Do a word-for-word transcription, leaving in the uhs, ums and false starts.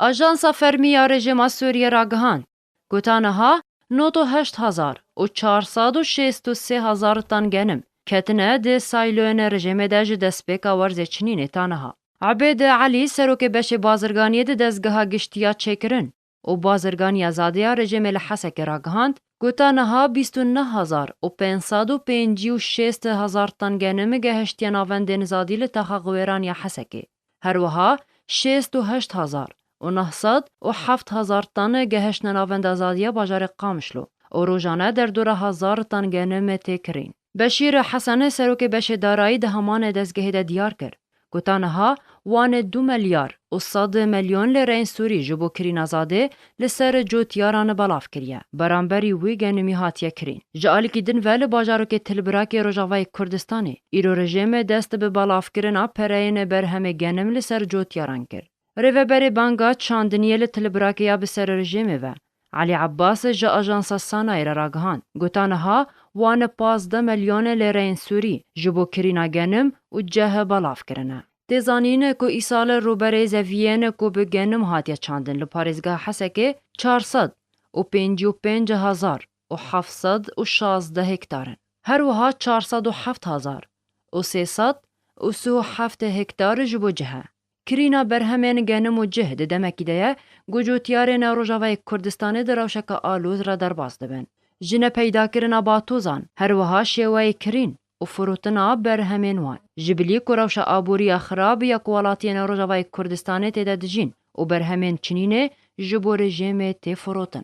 Ajansa fermî ya rejîma Sûriyê ragihand ku ta niha nod û heşt hezar û çar sed û şêst û sê hezar tan genim ketine di sîloyên rejîmê de ji destpêka werzê çinînê ta niha. Ebêd Elî, serokê beşê bazirganiyê di dezgeha giştî ya çêkirin û bazirganiya Azadî ya rejîmê li Hesekê ragihand ku ta niha bîst û neh hezar û pênc sed û pêncî û şêst hezar tan genim gehiştiye navendên Azadî li taxa Xiwêran ya Hesekê. Her wiha şêst û heşt hezar û neh sed û heft hezar tan gehiştine navenda Azadî ya bajarê Qamişlo û rojane derdora hezar tan genim tê kirîn. Beşîr Hesen, serokê beşê darayî, di heman dezgehê de diyar kir ku ta niha wan du milyar û sed milyon lîreyên Sûrî ji bo kirîna Azadî li ser cotiyaran belav kiriye, beramberî wî genimî hatiye kirîn. Ji alîkî din ve li bajarokê Tilbirakê Rojavayê Kurdistanê îro rejîm dest bi belavkirina pereyên berhemê genim li ser cotiyaran kir. Rêveberê Banga Çandiniyê li Tilbirakê ya bi ser rejîmê ve, Elî Ebbas, ji ajansa Sanayê re ragihand ku ta niha wan pazdeh milyon lîreyên Sûrî ji bo kirîna genim û cih belav kirine. Tê zanîn ku îsal rûberê zeviyên ku bi genim hatiye çandin li parêzgeha Hesekê çar sed û pêncî û pênc hezar û heft sed û şazdeh hektar in. Her wiha çar sed û heft hezar û sê sed û sî û heft hektar ji bo cih e. Kirîna berhemên genim û cih di demekî de ye ku cotyarên Rojavayê Kurdistanê di rewşeke alûz re derbas dibin. Ji nepeydakirina batozan, her wiha şêweyê kirîn û firotina berhemên wan, ji bilî ku rewşa aborî ya xirab ya ku welatiyên Rojavayê Kurdistanê tê de dijîn û berhemên çinînê ji bo rejîmê tê firotin.